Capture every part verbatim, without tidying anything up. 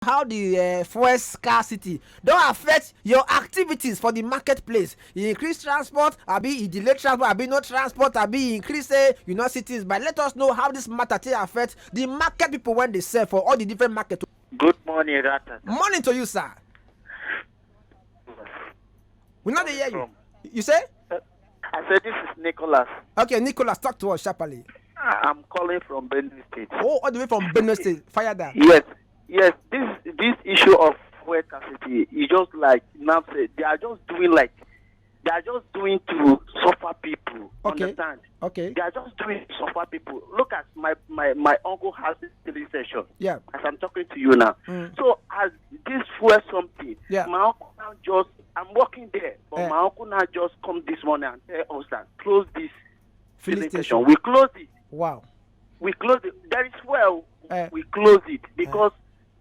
how the uh, fuel scarcity don affect your activities for the marketplace. E increase transport, abi e delay transport, abi no transport, abi e increase say you no see things buy. Let us know how this matter take affect the market people when they sell for all the different market. Good morning, Rata. Morning to you, sir. We not there you. From- You say? I said this is Nicholas. Okay, Nicholas, talk to us sharply. I'm calling from Benue State. Oh, all the way from Benue State. Fire down. Yes, yes. This this issue of fuel scarcity is just like Nam said. They are just doing like they are just doing to suffer people. Okay. Understand? Okay. They are just doing to suffer people. Look at my my my uncle has a filling station. Yeah. As I'm talking to you now. Mm. So as this fuel something, Yeah. my uncle now just I'm working there, but Eh. my uncle now just come this morning and tell us that close this Filling filling station. station. We close it. Wow. We close it. There is fuel. Eh. We close it because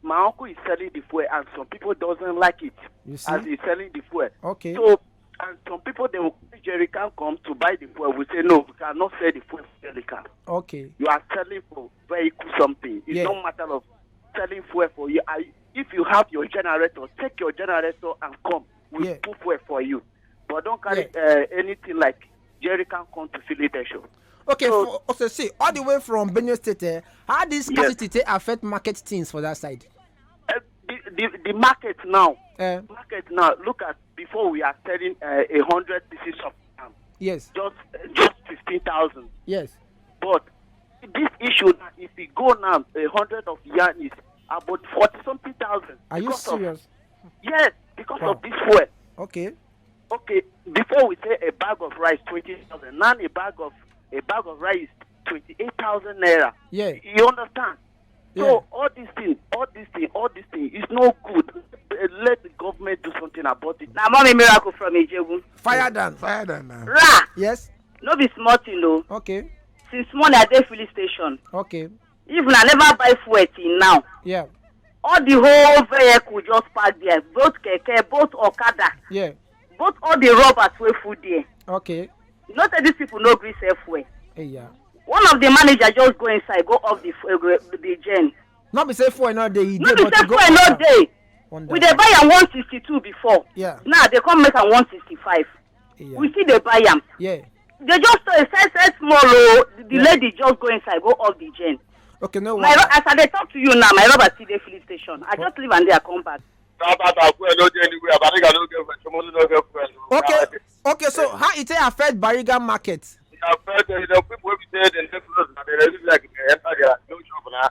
my uncle is selling the fuel, and some people doesn't like it You see? As he's selling the fuel. Okay. So and some people they will carry jerry can come to buy the fuel. We say no, we cannot sell the fuel jerry can. Okay. You are selling for vehicle something. It's Yeah. not matter of selling fuel for you. I, if you have your generator, take your generator and come. We Yeah. put fuel for you. But don't carry Yeah. uh, anything like jerry can come to filling station. Okay. So- For, okay. See, all the way from Benue State, eh, how this Yes. scarcity take affect market things for that side? Uh, the, the, the market now, Eh, market now, look at before we are selling uh, a hundred pieces of yam, yes. just just fifteen thousand. Yes. But this issue now, if we go now, a hundred of yam is about forty something thousand. Are you Because of- serious? Yes, because Wow. of this fuel. Okay. Okay, before we say a bag of rice twenty thousand, now a bag of a bag of rice is twenty eight thousand naira. Yeah. You understand? Yeah. So all these things, all these things, all these things, it's no good. Uh, Let the government do something about it. Na mommy miracle from Ijegun. Fire down. Fire down now. Ra, Yes. No be small thing o. Okay. Since morning I dey filling station. Okay. If na never buy fuel till now, Yeah. All the whole vehicle just park there, both keke, both okada, Yeah. Both all the robbers wey full there. Okay. You know say these people no gree sell fuel. Hey, yeah. One of the manager just go inside, go off the fu- uh, the gen. No be say fuel no dey. E No dey, be but say e go fuel up no and dey. down. We dey buy am one sixty-two before. Yeah. Now they come make am one sixty-five. Yeah. We still dey buy am. Yeah. They just say sell sell small o. The Yeah. lady just go inside, go off the gen. Okay, no My wahala. ro- as I dey talk to you now, my rubber still dey filling station. I just leave am there, I come back. That that that fuel no dey anywhere. Abariga no get fuel. Shomolu no get fuel. Okay. Okay, so how e take affect Bariga market? Na first, uh, the people wey be say dem dey close, na dem dey live like dem enter their no shop na.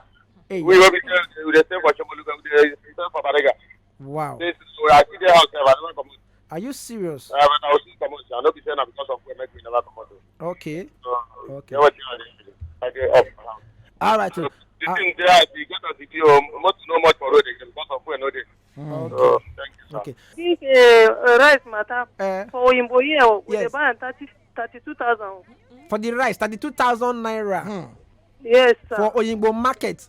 Hey. We wey be say we dey sell for Shomolu, we dey sell for Abariga. Wow. This is so I see the house, I never comot. Are you serious? Uh, but I was still comot. I no be say na because of fuel make we never comot. Okay. So, Okay. yeah, what you know, I dey up. All right. So, The ah, thing there, the get as e be o, most no much for road again because of fuel no dey. okay. So, thank you, sir. Okay. This uh, rice matter Eh, for Oyinbo here, we dey Yes. buy am thirty thirty two thousand. for the rice, thirty-two thousand naira Yes, sir. for Oyingbo market.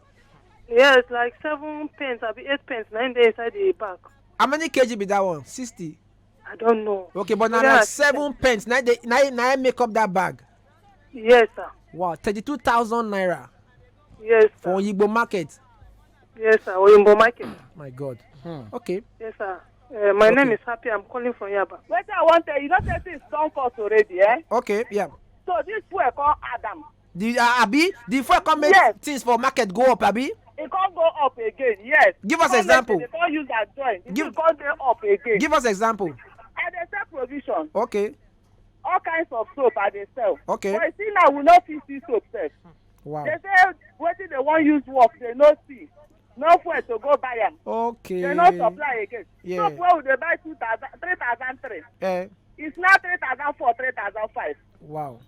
Yes, like seven pence, abi eight pence, na im dey inside the bag. How many K G be that one? Sixty. I don't know. Okay, but now Yeah, like seven pence. Now they now now make up that bag. Yes, sir. Wow, thirty-two thousand naira Yes, for sir. Oyingbo market. Yes, sir. Oyinbo market. My God. Okay. Yes, sir. Uh, my Okay. name is Happy. I'm calling from Yaba. Wetin I wan tell you, you know say things don cost already, eh? Okay. Yeah. So this fuel come add am. The uh, abi the fuel come make Yes. things for market go up, abi. E come go up again, yes. Give us Come example. Make, they come use am join. The Give- thing come dey up again. Give us example. I dey sell provision. Okay. All kinds of soap I dey sell. Okay. But you see now, we no fit see soap sef. Wow. They say wetin they wan use work, they no see. No fuel to go buy am. Okay. They no supply again. Yeah. Soap wey we dey buy two thousand, three thousand three. Eh, It's now three thousand four, three thousand five. wow.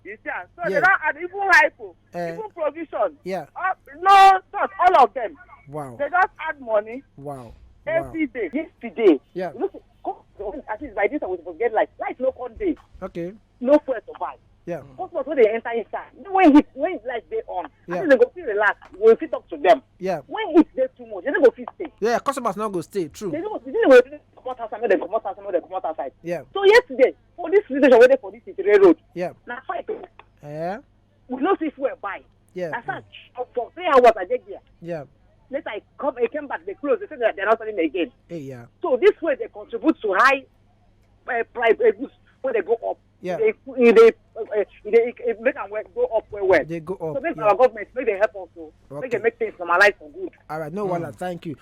You see am? So Yeah. They don add even hypo, Eh. even provision. Yeah. Uh, no, not all of them. Wow. They just add money Wow. Wow. every day. Yesterday, Yeah. You know, say, come, at least by this time we suppose get light. Light no come dey. Okay. No fuel to buy. Yeah. Customers wey dey enter inside. You know, when heat, when light dey on, Yeah. I think they go feel relaxed. We fit talk to them. Yeah. When heat dey too much, they no go fit stay. Yeah. Customers no go stay. True. They no go, they no go comot outside, make dem comot outside, make dem comot outside. Yeah. So yesterday, for this situation wey dey for this Itire road, Yeah. na fight o. Eh. We no see fuel buy. Yeah. I start for three hours I dey there. Yeah. Later I come, I came back, they close. They say that they're not selling again. Hey, yeah. So this way they contribute to high uh, price uh, goods when they go up. Yeah. They, they, uh, they, they make them well, go up well well. They go up. So make Yeah. our government make they help us to Okay. make they make things normalize for good. All right, no wahala. Thank you.